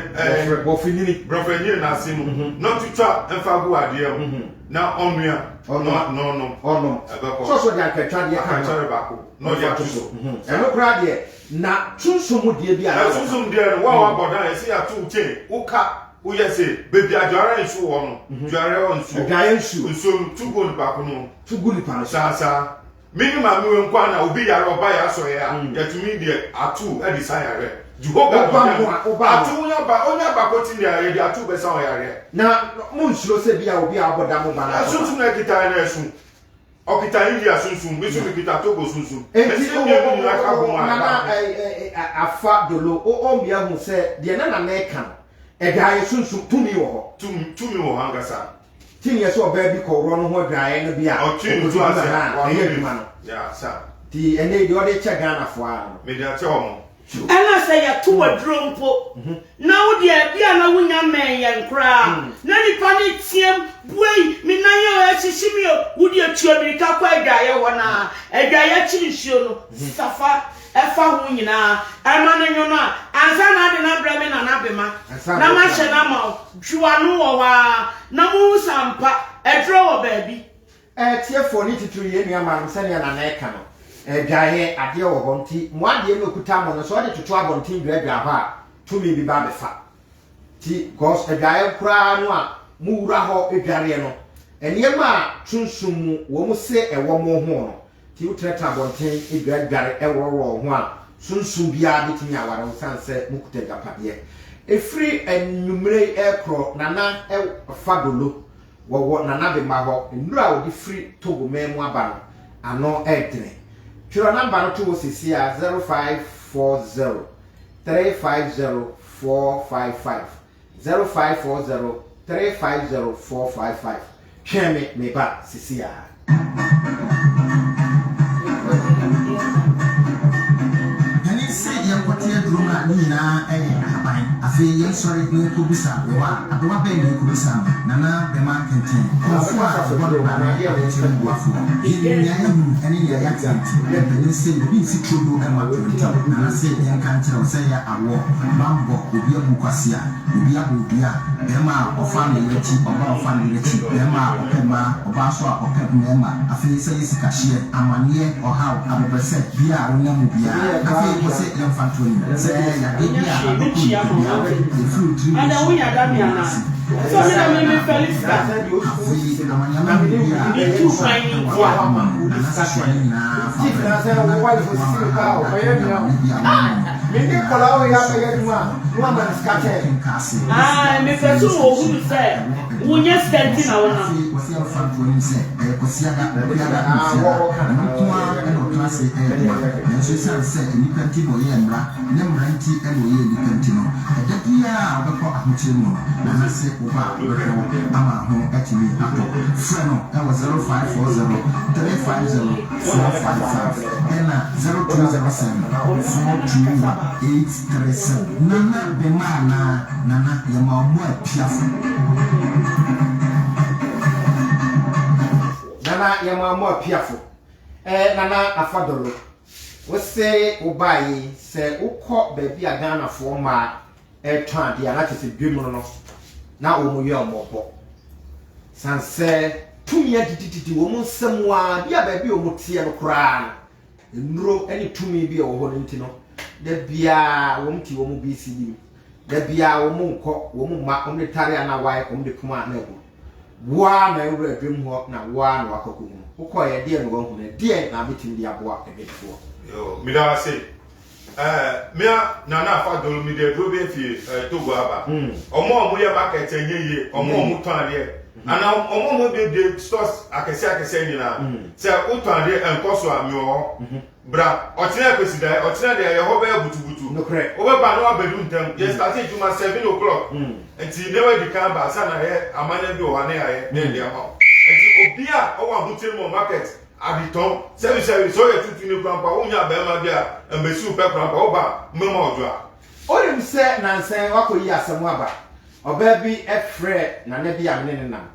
brɔfɛ nyini, brɔfɛ nyini n'ase no na ɔtwitwa mfa gu adeɛ mu na ɔnoa na ɔnom, ɔnom, ɛbɛkɔ. Sɔsɔ de ankatwa deɛ ka ho. Akankyɛre baako na ɔde ato so. Ɛno koraa deɛ. Na sunsum mu deɛ bi a na wɔka. Sunsum deɛ no, wo a wabɔ dan, yɛsɛ yɛato wo chain, woka, woyɛ se, baabi a dware nsuo wɔ no, dware hɔ nsuo. Adwaeɛ nsuo. Nsuo no, tu gu nipa ko no ho. Tu gu nipa no so. Saa saa. Me ne maame wei nko ara na obi yare ɔba yɛ asɔre a, yɛtumi deɛ ato de sa yareɛ. Jehovah Woba Nyame. ho a, woba ho. Ato wonya ba, onya ba kɔti deɛ yɛde ato bɛsa wo yareɛ. Na monnsuro sɛ bi a obi a wabɔ dam ba no akɔfa. Sunsum na ɛkita yɛn na ɛso. Ɔkita India sunsum, me nso mekita Togo sunsum. Enti Mese o mmienu o nyinaa ka o bom o a, Nana ɛbaako. ɛ ɛ afa dolo o o mmea hu sɛ deɛ na Nana reka no adwaeɛ sunsum tumi wɔ hɔ. Tumi tumi wɔ hɔ ankasa. Ti neɛ sɛ ɔbaa bi kɔworɔ no ho adwaeɛ no bi a Ɔtwe ne ɔkɔdi to dwuma ase a, ha a wano ɛyɛ bi. adwuma no. Yeah, sa. Nti ɛnɛ yi deɛ ɔde kyɛ Ghanafoɔ ara no. Mede akyɛ wɔn. Ɛna sɛ yɛto aduro mpo na wo deɛ ebia na wonya mmɛn yɛn koraa na nipa no team, buei, me nan o, ɛhyehye me o, wo deɛ tua mirika kɔ adwaeɛ hɔ na adwaeɛ akyiri nsuo no safa ɛfa ho nyinaa ɛma no nwono a ansa na ade no abrɛ me Nana Bema na mahyɛ no ama wo, dwo ano wɔ hɔ ara na mohu sɛ ampa aduro wɔ baabi. Atiefoɔ, ne titiriw yɛn nuammaanom, sɛdeɛ Nana reka no, adwaeɛ, adeɛ wɔ hɔ, nti mo adeɛ no ɔkuta mo no, sɛ ɔde toto abɔnten dwaadwaa hɔ a, tumi bi ba abɛfa. Nti, cause adwaeɛ koraa no a mowura hɔ dwareɛ no, nneɛma a sunsum mu wɔn se ɛwɔ mo ho no, nti wotenatena abɔnten dwaadware worɔworɔ wo ho a, sunsum biara bɛtumi aware wo sane sɛ mokuta agyapadeɛ. Ɛfiri anwummerɛ yi rekorɔ, Nana fa dolo Wɔwɔ Nana Bemba hɔ. Nnuru a wɔde firi Togo man mu aba no, ano redene. Twerɛ namba no to hɔ seesei ara, 0540 350 455, 0540 350 455. Twɛn me, mereba seesei ara. Panin se yɛnkɔte aduro no a ne nyinaa yɛ ahaban. Afei yɛnsɔre na yɛnkɔbisa aberewa a, aberewa bɛn na yɛkɔbisa no? Nana Bɛma Kɛntɛn, Kɔmfoɔ a yɛbɔ no bra ne ahokyerɛ mu boafoɔ. Yɛnim nea yɛahunu ne nea yɛate nti, mpanin se obi nsi turodo mma torɔntɛm. Nana se yɛnka nkyerɛ wo sɛ yɛ awoɔ, bammɔ, obi abu kwasea, obi abɔ odua, barima a ɔfa ne yere akyi, ɔbaa a ɔfa ne yere akyi, barima a ɔpɛ mmaa, ɔbaa nso a ɔpɛ mmarima. Afei sɛ yɛ sikahyeɛ, amanneɛ, ɔhaw, abɛbrɛsɛ biara a wonam mu biara. Afei wose yɛmfa nto anim sɛ yadeɛ Ɛnyɛ bi a hwee, abɛkɔ metua ma nipadua wo. ho, ɛfiri wo tiri Ada so wonya da me kɔ wo anaa? ase. Sɛ me na me mefɛle sika. Afei amanyama bi a Metu ɛkɔ so kwan wɔ nti a. abrabɔ mu no, anaasɛ soa ne nyinaa fa brɛ no, na ɛboa ma haw ne amane bi a wonam mu no nyinaa so afi hɔ. Nka ase Ae, mepɛ sɛ wɔhunu sɛ wonya sika nti na wonam. Afei wɔsɛ yɛmfa nto anim sɛ ɛyɛ Kwasiada, Ɔpeada ne Ofiada, ɛno nko ara na ɔtena ase yɛ adwuma. Nanso esiane sɛ nnipa nti na ɔyɛɛ mmara, ne mmara nti na ɔyɛɛ nnipa nti no, ɛda biara a wobɛkɔ ahokyere mu no, Nana se wo ba a ɔbɛhwɛ wo ama ho atumi atɔ wo. Frɛ no wɔ 0540 350 455 ɛna 0207 421 837. Nana bema anaa? Nana, yɛma wo mmoa apiafo. Nana yɛma wo mmoa apiafo. Eh, Nana Afadolo, wo se wo baeɛ yi, sɛ wokɔ baabi a Ghanafoɔ mmaa retɔn adeɛ a, na kyerɛ sɛ dwam no no, na wɔn yɛ mmɔbɔ. San sɛ tumi adidididi wɔn nsam ara, bi a baabi a wɔn teɛ no koraa no, nnuro ne tumi bi a ɛwɔ hɔ no nti no, da biara wɔn te wɔn BCD mu. Da biara wɔn nkɔ, wɔn mma, wɔn de tare a na wae, wɔn de poma a na abu. Wo ara na awura dwam hɔ na wo ara na wakɔ akɔhunu. Wokɔeɛ, ɛdeɛn na woahunu? Ɛdeɛn na wobɛtumi de aboa adwadifoɔ? Yoo, meda wo ase. Ɛɛ, me a Nana Afa Dolo, mede aduro bi afi ɛɛ Togo aba. Wɔn a wɔyɛ market ɛnyɛ yie, wɔn a wɔtɔn adeɛ, anaa wɔn a wɔabuebue stores akɛseɛ akɛseɛ nyinaa. Sɛ wotɔn adeɛ ɛnkɔ so a, mewɔ hɔ. Bra, ɔkyena Kwasidae, ɔkyena deɛ yɛ hɔ bɛyɛ butubutu. Nokorɛ. Wobɛba na wabɛdu ntɛm. Yɛ starte adwuma 7:00. Nti na wadi kan aba ansa na yɛ amanneɛ bi wɔ hɔ a na yɛayɛ na yɛde ama wo. Nti obi a ɔwɔ ahokyere mu wɔ market, adetɔn, sɛbi sɛbi, sɛ woyɛ tutuni koraa mpo a, wonnya barima bi a mbɛsi wo pɛ koraa mpo a, woba a, mɛma wo dwoa. Wonim sɛ nansa yi woakɔyi asɛm aba? Ɔbaa bi frɛɛ nana bi a me ne no nam.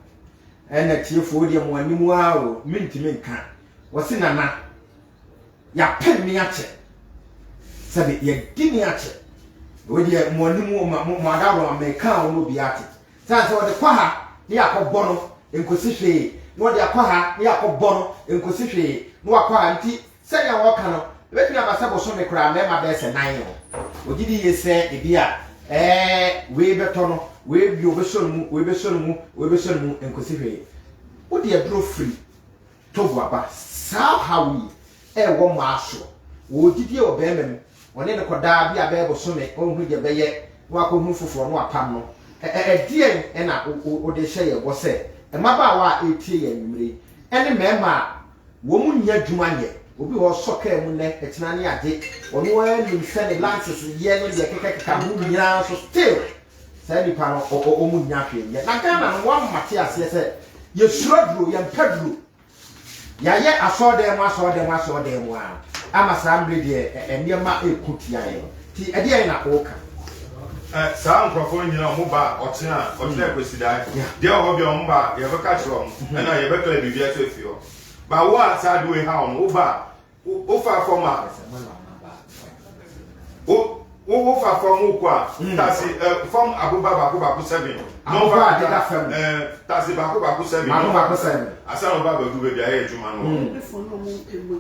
Ɛna tiefoɔ wo deɛ mo anim ara o, mentumi nka. Wɔse nana, yɛapem me akyɛ. Sɛbe yɛadi me akyɛ. Wei deɛ mo anim mo mo adaworo ma meka a wɔn obiara te. Sane sɛ wɔde kɔ ha ne yɛakɔbɔ no nkosi hwee, na wɔde akɔ ha ne yɛakɔbɔ no nkosi hwee, na wakɔ ha nti sɛnea wɔka no ebetumi aba sɛ bosome koraa mmarima bɛyɛ sɛ nan o. Ogye di yie sɛ ebi a ɛɛ wei bɛtɔ no, wei bio bɛsɔ no mu, wei bɛsɔ no mu, wei bɛsɔ no mu nkosi hwee. Wode aduro firi Togo aba. Saa ɔhaw yi ɛwɔ mmaa soɔ. Wɔwɔ gyidie wɔ barima mu, ɔne no kɔdaa bi a bɛyɛ bosome, ɔnhunu deɛ ɛbɛyɛ na wakɔhunu foforɔ na wapam no. Ɛ ɛ ɛdeɛn na wode rehyɛ yɛn bɔ sɛ mmabaawa a ɛretie yɛn anwummerɛ yi ne mmarima a wɔn nnya adwuma nyɛ, obi wɔ hɔ ɔsɔ kaa mu nnɛ, ɛkyena ne ade, ɔno ara nim sɛ ne lances yɛ ne deɛ ɛkekakeka ho nyinaa nso still saa nipa no wɔn nnya hwee nyɛ. Na Ghana no wɔama te aseɛ sɛ yɛsuro aduro, yɛmpɛ duro. Yɛayɛ asɔɔdan mu asɔɔdan mu asɔɔdan mu ara ama saa mmere deɛ nneɛma reko tia yɛn. Nti ɛdeɛn na woka? Ɛ saa nkurɔfoɔ no nyinaa wɔn ba a ɔkyena a ɔkyena Kwasidae deɛ wɔ hɔ bia wɔn ba a yɛbɛka kyerɛ wɔn ɛna yɛbɛkla biribi ato afi hɔ ba wo a saa ade wei ha wɔn wo ba a Wofa fam a, wo wo wofa fam wokɔ a, hmm. tase ɛ fam aboba baako baako seven. Aboba a deda fam. Ɛɛ tase baako baako seven. Baako baako seven. Asan ɔba abɛdu baabi ayɛ adwuma no. Hmm.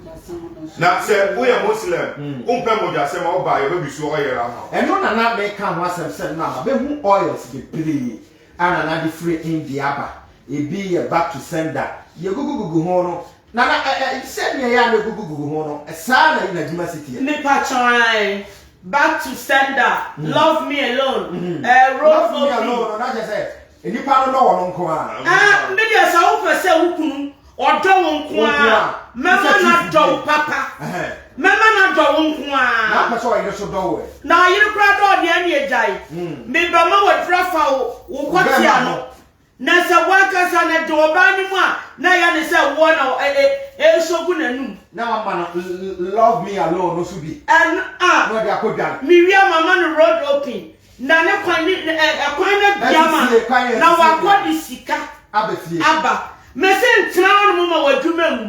Na sɛ woyɛ Muslim, hmm. wompɛ mogyasɛm a woba a yɛbɛbi so ɔyɛrɛ ama wo. Ɛno na na meka ho asɛm sɛ no ama bɛhu oils bebree a na na de firi India aba. Ebi yɛ back to sender. Deɛ gugugugu ho no, Nana, ɛ ɛ sɛdeɛ ɛyɛ a na ɛgugugugu ho no, saa na n'adwuma si teɛ. Mepakyɛw ae, back to sender, love me alone, eh, road Love me open. alone no, na kyerɛ sɛ nnipa no dɔ wɔn nko ara. Ah, me deɛ sɛ wopɛ sɛ wo kunu ɔdɔ wo nko Wo nko ara, ara. mɛma Sɛ no chief adɔ wo deɛ. papa. Ɛhɛn. Mɛma no adɔ wo nko Na ara. wopɛ sɛ ɔyere so dɔ wo ɛ? Na ɔyere koraa dɔ wo deɛ ɛne agyae. Mebɛma waduru afa wo wo Wo bɛrima kɔtea no. ho. Na sɛ w'ankasa no de ɔbaa no mu a, na ɛyɛ ne sɛ woɔ na ɛresɔ gu n'anum. Na wama no love me alone no so bi. Ɛno a. Na ɔde akɔdware. Mewie a mama no road open. Na ne kwan ne ɛ ɛkwan no abue ama no, na wakɔ de sika aba. Mese ntena hɔnom ma w'adwuma ngu.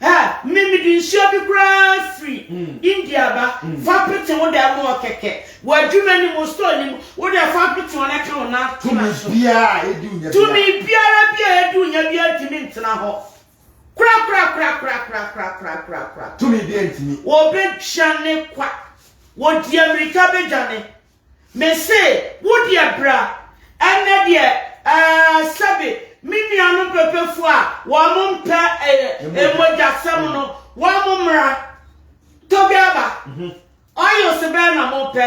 Ɛ me mede nsuo bi koraa firi India ba, fa pete wo dan mu hɔ kɛkɛ. W'adwuma ni mu, store ni mu, wo deɛ fa pete hɔ na ka wo nan tena so. Tumi biara bi a ɛdi wo nya biara ntumi ntena hɔ. Korakorakorakorakorakorakorakorakora. Tumi biara ntumi. Wɔbɛdwane kwa. Wɔdi amirika bɛdwane. Mese, wo deɛ bra. Ɛnnɛ deɛ, ɛɛ, sɛbe, me nuanom pɛpɛfoɔ a wɔn mpɛ ɛɛ, mogyasɛm no, wɔn mmra. Tobi aba. Oils bɛn na mopɛ?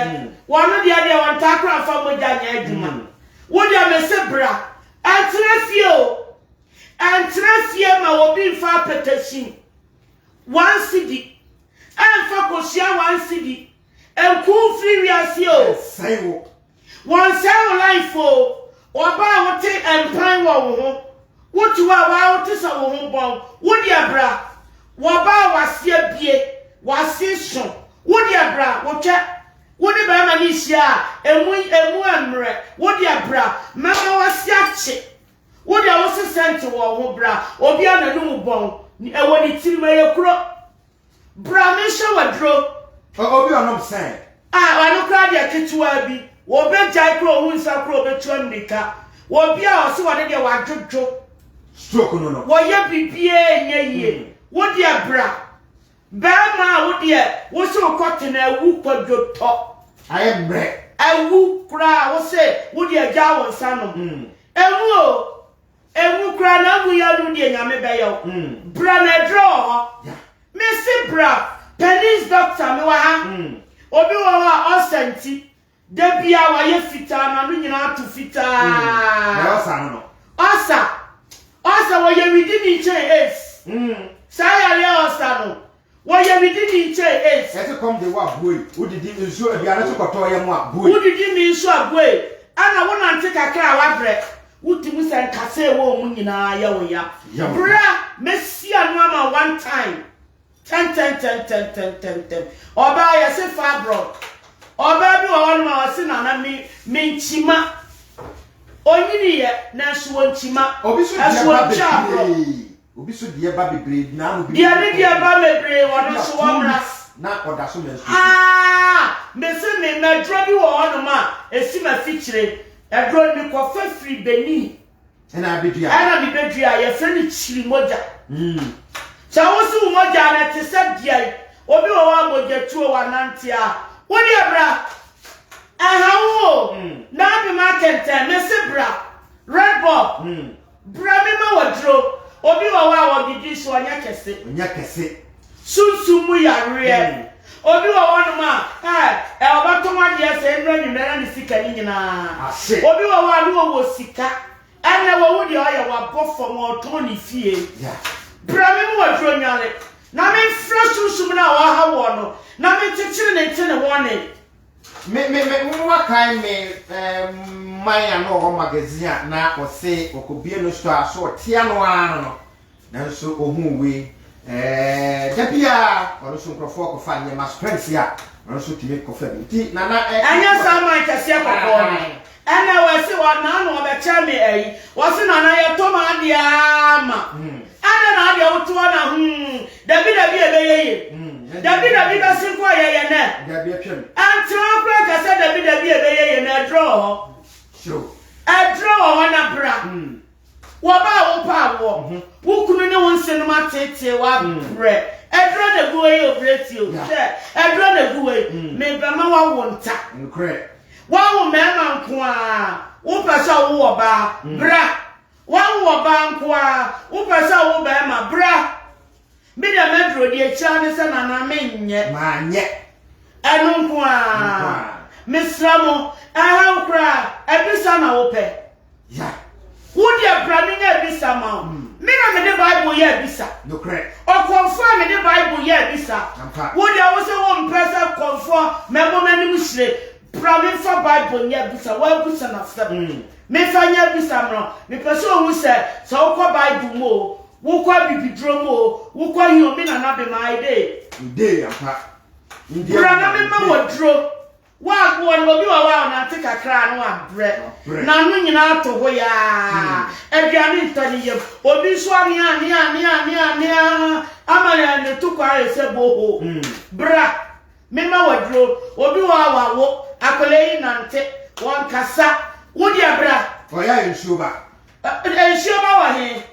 Wɔn deɛ deɛ wɔntaa koraa mfa mogya nyɛ adwuma. Wo deɛ mese bra. Ɛntena fie o. Ɛntena fie ma obi mfa apɛtɛsin one cedi ɛmfa kosua one cedi nku wo mfiri wiase o. Ɛnsɛe wo. Wɔnsɛe wo life o. Ɔbaa a wote mpan wɔ wo ho. Wote hɔ a waa wote sɛ wo ho bɔn. Wo deɛ bra. Wɔbaa a w'ase abue, w'ase so. Wo deɛ bra, wotwɛ. Wo ne barima no rehyia a, emu emu ɛmmerɛ. Wo deɛ bra, mɛma w'ase akye. Wo deɛ wo se sɛnte wɔ wo ho bra obi a n'anum bɔn ɛwɔ ne tirim ɛyɛ kuro bra me nhyɛ waduro. Obi ɔnom sɛn. A ɔno koraa deɛ ketewaa bi wɔbɛgyae koraa ɔhu nsa koraa ɔbɛtu amirika obi a ɔse wɔde deɛ wadwodwo. Stroke no no. Wɔyɛ biribiara ɛnyɛ yie wo deɛ bra Barima a wo deɛ wo se wo kɔ tena awu kwadwo tɔ. Ayɛ mmerɛ. Awu koraa wo se wo deɛ gyaa wo nsa nom. Enwu o, enwu koraa na awu yi ano deɛ Nyame bɛyɛ wo. Bra na aduro wɔ hɔ. Me se bra, Penis doctor me wɔ ha. Obi wɔ hɔ a ulcer nti Da biara wayɛ fitaa, n'ano nyinaa ato fitaa. Ɛyɛ ɔsa no no. Ɔsa. Ɔsa wɔyɛ widi ne nkyɛn AIDS. Saa yareɛ ɔsa no, wɔyɛ widi ne nkyɛn AIDS. Ɛte kɔm de wo a buei. Wodidi nsuo aduane so kɔtɔ yam a buei. Wodidi mi nso a buei. Ɛna wonante kakra a wabrɛ. Wotumi sɛ nkasa ɛwɔ wo mu nyinaa yɛ wo ya. Bra mɛsi ano ama one time. Tɛntɛntɛntɛntɛntɛntɛm. Ɔbaa yɛse fibroid. Ɔbaa bi wɔ hɔnom a ɔse nana me menkyima. Onyini yɛ nanso wɔnkyima. Obi so deɛ Ɛso ba ɔntwa aborɔ. bebree. Obi so deɛ ba bebree n'ano bi. Deɛ ne deɛ ba bebree ɔno Ebi a nso two wɔmmra. weeks na ɔda so menstruate. Ah! Mese me maduro bi wɔ hɔnom a esi m'afikyire. Aduro no mekɔfa firi Benin. Ɛna abɛdua. Ɛna mebɛdua yɛfrɛ no kyiri mogya. Sɛ wo se wo mogya no ɛte sɛ deɛn obi wɔ hɔ a mogya tuo wanante a wo deɛ bra ɛha wo o na abem akɛntɛn mese bra red bulb bra me ma waduro obi wɔ hɔ a wɔdidi so ɔnyɛ kɛse. Ɔnyɛ kɛse. Sunsum mu yareɛ. Obi wɔ hɔnom a, ɛ, ɔbɛtɔn adeɛ sɛ nnora anwummerɛ na ne sika no nyinaa. Ahye. Obi wɔ hɔ a ne ɔwɔ sika, ɛnnɛ wahu deɛ ɔyɛ, wabɔ fam, ɔretɔn ne fie. Yeah. Brɛ me ma waduro nwale, na memfrɛ sunsum no a ɔreha woɔ no, na menkyekyere ne nte ne wɔne. Me, me, me, nwa kae me, eh, man a na ɔwɔ magazine a na ɔse ɔkɔbie no store a so ɔte ano ara no no. Nanso ohuu wei, ɛɛ, da biara ɔno nso nkurɔfoɔ kɔfa nneɛma strengths a ɔno nso tumi kɔfa bi. Nti Nana ɛ. Ɛnyɛ saa man kɛseɛ kɔkɔɔ no. Ɛnɛ wɔse wɔ naano ɔbɛkyɛ me ayi. Wɔse Nana yɛtɔ ma adeɛ aa ma. Adɛn na adeɛ wote hɔ na hmm dabi dabi ɛbɛyɛ yie. Dabi dabi bɛse nko a yɛyɛ nɛ. Dabi atwam. Ɛntena hɔ koraa nka sɛ dabi dabi ɛbɛyɛ yie na ɛdurɔ wɔ hɔ. Sure. Ɛdurɔ wɔ hɔ na bra. Wɔba a wopɛ awoɔ. Wo kunu ne wo nsenom ateetee wo abrɛ. Aduro na egu hɔ yi o Breti o. Hwɛ, aduro na egu hɔ yi. Mebɛma woawo nta. Woawo mmarima nko ara, wopɛ sɛ wowo ɔbaa, bra. Woawo ɔbaa nko ara, wopɛ sɛ wowo barima, bra. Me deɛ m'aduro deɛ akyire ara ne sɛ Nana menyɛ. Manyɛ. Ɛno nko ara. Mesrɛ mo, ɛha wo koraa, abisa na wopɛ. Ya. Wo deɛ bra menyɛ abisa ma wo. Me na mede Bible yɛ abisa. Nokorɛ. Ɔkɔmfoɔ a mede Bible yɛ abisa. Ampa. Wo deɛ wo sɛ wompɛ sɛ kɔmfoɔ mɛbɔ m'anim hyire. Bra memfa Bible nyɛ abisa. Woabisa no asɛm. Memfa nyɛ abisa mmerɛ wo. Mepɛ sɛ ohu sɛ sɛ wokɔ Bible mu o, wokɔ abibiduro mu o, wokɔ he o, me Nana Bema, I dey. You dey ampa. Bra na mema wo aduro. Woagoɔ no, obi wɔ hɔ a ɔnante kakra a na wabrɛ. N'ano nyinaa to hɔ yaa. Aduane ntɔ ne yam. Obi nso anea anea anea anea anea ama yɛn ne to kɔ ayɛ sɛ boho. Bra, mema waduro. Obi wɔ hɔ a wawo, akwadaa yi nante, wɔnkasa. Wo deɛ bra. Ɔyɛ ayɛ nsuo ba. Nsuo ba wɔ he?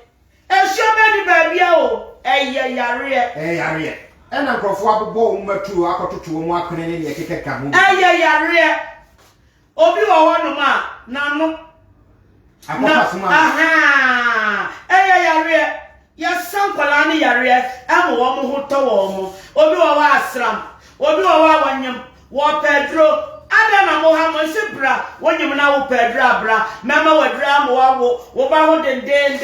Nsuo bɛ ni baabia o, ɛyɛ yareɛ. Ɛyɛ yareɛ. Ɛna nkurɔfoɔ abobɔ wɔn mmaturo akɔtoto wɔn akwene ne deɛ ɛkekaka ho. Ɛyɛ yareɛ. Obi wɔ hɔ nom a, n'ano. Akɔfa soma. Ahaa, ɛyɛ yareɛ. Yɛsa nkwadaa no yareɛ ɛma wɔn ho tɔ wɔn. Obi wɔ hɔ a asram, obi wɔ hɔ a wɔnyem, Wɔpɛ aduro. Adɛn na moha mo? Nse bra, wonyim na wopɛ aduro a bra, mɛma w'aduro ama woawo wo ba ho dendeenden ɛ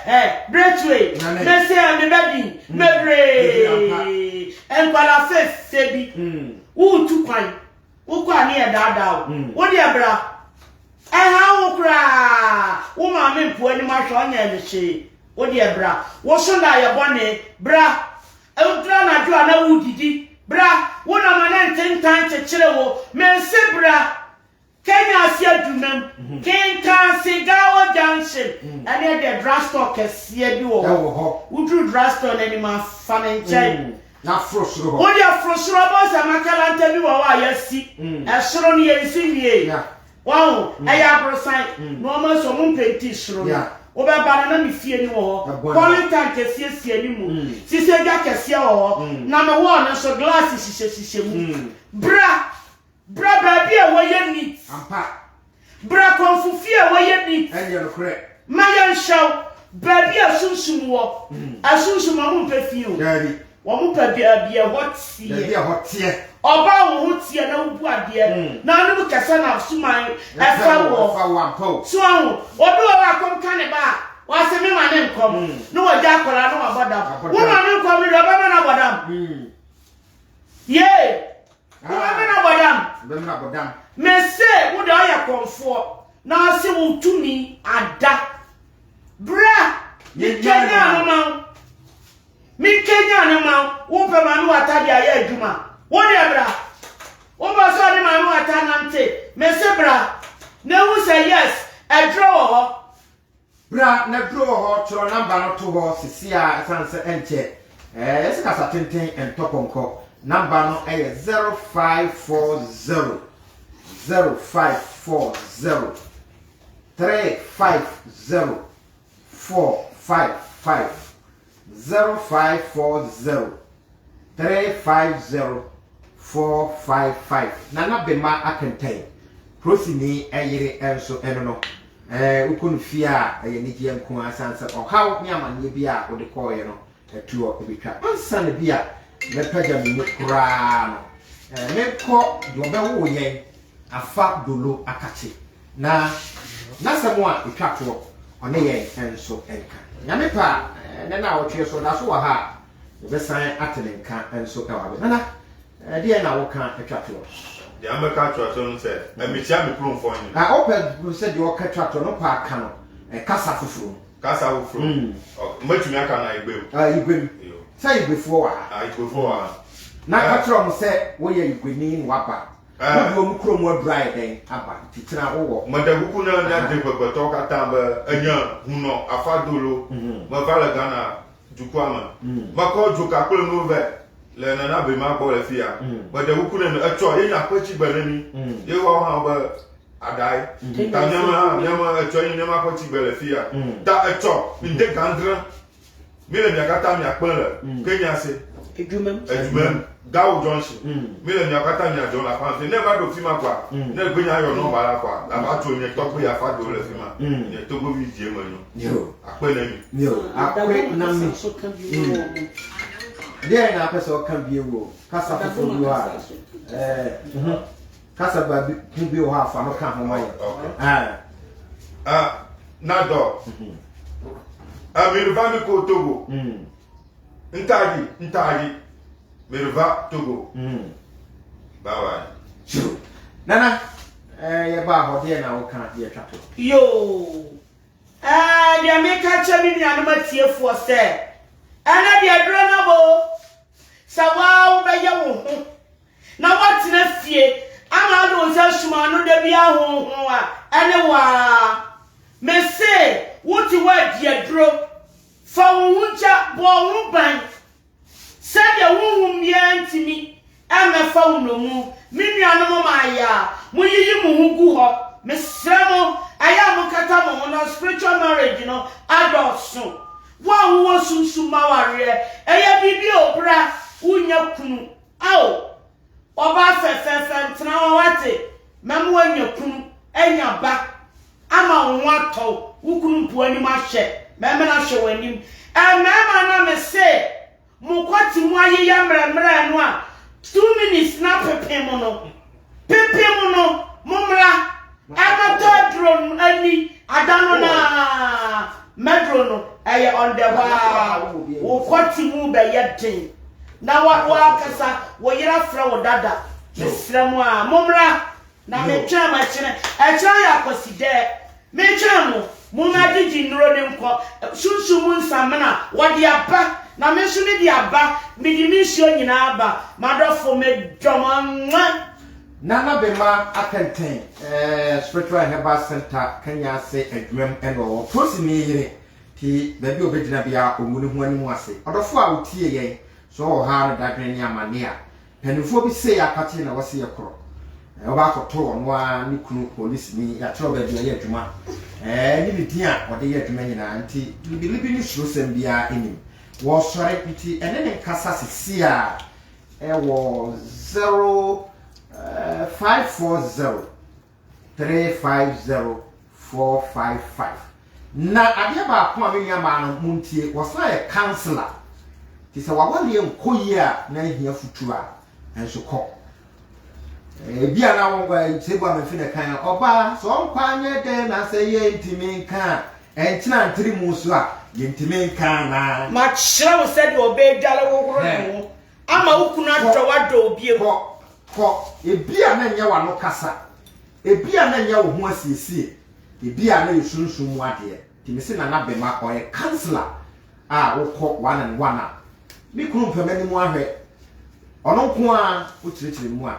ɛ Bretue, mese ɛ me ba din bebree Nkwadaa fɛfɛ bi, woretu kwan, wokɔ a ne yɛ daadaa wo, wo deɛ bra, ɛnha wo koraa, wo maame mpo anim ahwɛ ɔnyɛɛ no hwee, wo deɛ bra, wo so na ayɛ bɔne, bra. Ɛduru anadwo a na woredidi. Bra, wo na ma ne ntentan kyekyere wo. Mese bra, Kenya ase adwumam, Kenkanse, Gawo Junction, ɛne ɛdeɛ drugstore kɛseɛ bi wɔ hɔ. Woduru drugstore no anim a, fa ne nkyɛn. Na foro soro hɔ. Wodeɛ foro soro hɔ, bɛhu sɛ makalanta bi wɔ hɔ a yɛasi. Ɛsoro no yɛnsi nwiei. Wahu? Ɛyɛ aborosan. Na wɔn nso wɔn mpenti soro no. Wobɛba no na me fie no wɔ hɔ. Poly tank kɛseɛ si anim. Sisadwa kɛseɛ wɔ hɔ. Na me wall no nso glass hyehyɛhyehyɛ mu. Bra! Bra baabi a ɛhɔ yɛ neat. Ampa. Bra kɔmfo fie a ɛhɔ yɛ neat. Ɛnyɛ nokorɛ. Ma yɛnhyɛ wo. Baabi a sunsum wɔ. Asunsum wɔn mpɛ fi o. Daabi. Wɔn pɛ baabi a ɛhɔ teɛ. Baabi a ɛhɔ teɛ. Ɔbaa wo ho teɛ na wobu adeɛ. Na anom kɛsɛ na suman ɛfa wɔ. Ɛfa wɔ ampa o. So ahu, obi wɔ hɔ a kɔm ka ne ba a, wase me ma ne nkɔm. Na wagya akwadaa na wabɔ dam. Wo ma ne nkɔm no deɛ ɔbɛma no abɔ dam. Yee! Wo bɛma no abɔ dam. Bɛma no abɔ dam. Mese wo deɛ ɔyɛ kɔmfoɔ na ɔse wo tumi ada. Bra! Mekanyan no ma wo. Menkanyan no ma wo. Wopɛ Maame Wata de ayɛ adwuma. Wo deɛ bra. Wopɛ sɛ ɔne Maame Wata nante. Mese bra. Na hu sɛ yes, aduro wɔ hɔ. Bra na duro wɔ hɔ, twerɛ number no to hɔ sisi a ɛsiane sɛ ɛnkyɛ ɛɛ yɛse kasa tenten ntɔ pɔnkɔ. Number no ɛyɛ 0540 0540 350 455 0540 350 455 Nana Bema Akentan, Prosini yere nso ɛno no. Ɛɛ wokɔ no fie a ɛyɛ anigyeɛ nko ara ɛsiane sɛ ɔhaw ne amanneɛ bi a wode kɔɔeɛ no ɛtoɔ ɛbɛtwa. Ansa na bi a mɛpagya me mu koraa no, ɛɛ menkɔ deɛ ɔbɛwoo yɛn Afa Dolo Akakye Na n'asɛm a etwa toɔ, ɔne yɛn nso nka. Nyame pɛ a, ɛnnɛ naawɔtwe so, ɔda so wɔ ha a, yɛbɛsan ate ne nka nso wɔ ha bio. Nana, ɛdeɛn na woka twa toɔ? Deɛ mɛka atwa toɔ no sɛ, mekyia me kuromfoɔ nyina. Ah, wopɛ sɛ deɛ ɔka twa toɔ no, wopɛ a ka no kasa foforɔ mu. Kasa foforɔ mu? Mɛtumi aka no Igbe mu. Ah, Igbe mu. Sɛ Igbefoɔ wɔ ha. Ah, Igbefoɔ wɔ ha. Na ka kyerɛ wɔn sɛ woyɛ Igbeni na woaba. Wode wɔn kurom aduru ayɛ dɛn aba nti kyena wowɔ. Meɖe kuku na mía degbegbe-tɔwo katã be enye hunɔ afa dolo meva le Ghana dukɔa me. Mekɔ dzoka kple nuwo vɛ le Nana Bema gbɔ le fiya. Meɖe kuku ne mi etsɔ ye nye aƒe tsi gbe ne mi ye woawo hã wobe aɖae. Ta míame hã míame etsɔ ye nye míame aƒe tsi gbe le fiya. Ta etsɔ ŋde gãdrẽ. Mi le mia katã mia kpe le mm. Kenya se. Edwumem. Edwumem. Gawo Junction. Mm. Mi le mia katã mia dzɔ le afa fi. Ne va ɖo fi ma kɔa. Mm. Ne gbe nya yɔ nɔmba la kɔa. La va tso nye tɔgbe afa do le fi ma. Mm. Nye togovi dzie me nyo. Yo. Akpe ne mi. Yo. Akpe na mi. Deɛ na apɛ sɛ ɔka bie wo kasa foforɔ bi hɔ a ɛɛ kasa ba bi bi wɔ hɔ a fa no ka ho ma yɛ. Okay. Ah, na dɔ. Ah, Meriva mi ko Togo. Mm. Ntadi, ntadi. Meriva Togo. Mm. Bye bye. Sure. Nana, eh, yɛ ba hɔ deɛ na woka deɛ twa to. Yoo. Eh, deɛ meka kyerɛ me nuanom atiefoɔ sɛ, ɛnɛ deɛ duro no bo, sɛ waa wobɛyɛ wo ho na woatena fie. Ama wode wo nsa sum ano da bi ahonhon a, ɛne wo ara. Mese, wote hɔ a di aduro. Fa wo ho gya, bɔ wo ho ban sɛdeɛ honhom biara ntumi mmɛfa wo nnommum. Me nuanom mmaayɛ a moyiyi mo ho gu hɔ, mesrɛ mo, ɛyɛ a monkata mo ho na spiritual marriage no adɔɔso. Wo a wowɔ sunsum awareɛ, ɛyɛ biribi o, bra, wonnya kunu. Ao, ɔbaa fɛfɛɛfɛ, ntena hɔ, woate, mɛma woanya kunu, anya ba, ama wo ho atɔ wo, wo kunu mpo anim ahwɛ, mɛma no ahwɛ w'anim. Mmarima no a mese mo kɔte mu ayeyɛ mmerɛmmerɛ no a, 2 minutes na pepem no, pepem no, mommra, ɛmɛtɔ aduro no ani, ada no naa, mɛduro no, ɛyɛ on the hɔ a, wo kɔte mu bɛyɛ den. Na wa wakasa, wo yere afrɛ wo dada, mesrɛ mo a, mommra, na metwɛn mo ɛkyerɛ, ɛkyerɛ yɛ akɔsi metwɛn mo, momma gyegye nnuro ne nkɔ, sunsum mu nsamena, wɔde aba, na me nso mede aba, mede me nsuo nyinaa aba, m'adɔfo medɔ mo anwa. Nana Bema Akɛntɛn Spiritual and Herbal Center Kenya ase adwuma mu ɛna ɔwɔ polisi ne yere ti baabi a ɔbɛgyina bia ɔngu ne ho anim ase. Ɔdɔfo a wotie yɛn so ɔwɔ ha no dadwene ne amane a mpanimfoɔ bi se akakye na wɔse yɛ korɔ ɔba akɔto ɔno ara ne kunu polisi ni yɛakyerɛw baabi a ɔyɛ adwuma ne ne din a ɔde yɛ adwuma nyinaa nti libilibi ne surosɛm biara anim wɔsɔre nti ɛne ne nkasa sisi a ɛwɔ 0540350455. Na adeɛ baako a me nua maa no mu ntie, wɔsan yɛ counselor te sɛ wawaleɛ nkɔ yie a na ahia futuo a ɛnso kɔ ebi a na wɔn sɛ ebu amemfi na kan ɔbaa sɛ ɔnkɔ anyɛ dɛn na sɛ yɛ ntumi nka a ɛnkyena ntiri mu so a yɛntumi nka anaa. Makyerɛ wo sɛdeɛ ɔbɛdwale wohoro ne ho ama wo kunu adɔ wadɔ obiem. Kɔ kɔ, ebi a na nyɛ w'ano kasa, ebi a na nyɛ wo ho asiesie, ebi a na yɛ sunsun mu adeɛ. Nti mesi Nana Bema ɔyɛ counselor a wokɔ one and one a me kunu mpɛ m'anim ahwɛ ɔno nko a wokyerɛkyerɛ mu a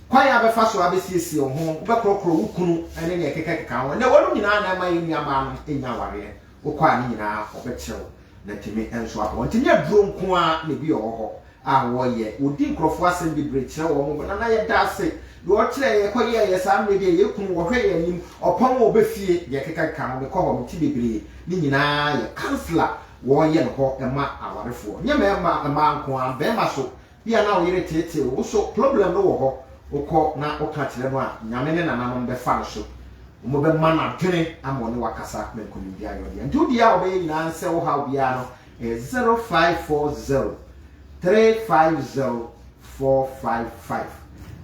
kwan a bɛfa so abɛsiesie wo ho, wobɛkorɔkorɔ wo kunu ne nea ɛkekakeka ho. Ɛnɛ wɔnom nyinaa na ɛma yɛn nuamaa no nya awareɛ. Wokɔ a ne nyinaa ɔbɛkyerɛw na tumi nso abɔ nti nyɛ duro nko a na ebi wɔ hɔ a wɔyɛ. Wɔdi nkurɔfoɔ asɛm bebree kyerɛ wɔn mo nana yɛda ase deɛ ɔkyerɛ yɛ kɔyɛ yɛ saa mmerɛ deɛ yɛ kunu wɔhwɛ yɛn anim ɔpɔn wɔ ɔbɛfie deɛ ɛkekakeka ho. Mekɔ hɔ mete bebree ne nyinaa yɛ counselor wɔyɛ no hɔ ɛma awarefoɔ nyɛ mmarima mmaa nko a bɛrima so bia na wo yere teetee wo so problem no wɔ hɔ. Wokɔ na woka kyerɛ no a, Nyame ne nananom bɛfa no so, wɔn bɛma no adwene ama ɔne wakasa na nkonimdi ayɛ ɔdea. Nti wo deɛ a wɔbɛyɛ nyinaa nsɛ wo haw biara no ɛyɛ 0540 350 455,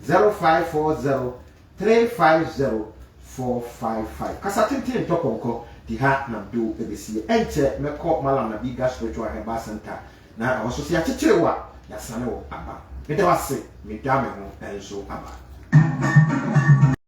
0540 350 455. Kasa tenten ntɔ pɔnkɔ di ha na mdo ɛbɛsie. Ɛnkyɛ mɛkɔ Malam Nabiga Spiritual Herbal Center na ɛhɔ so sɛ yɛakyekyere wo a yɛasane wo aba. Meda wo ase, medwa me ho nso aba.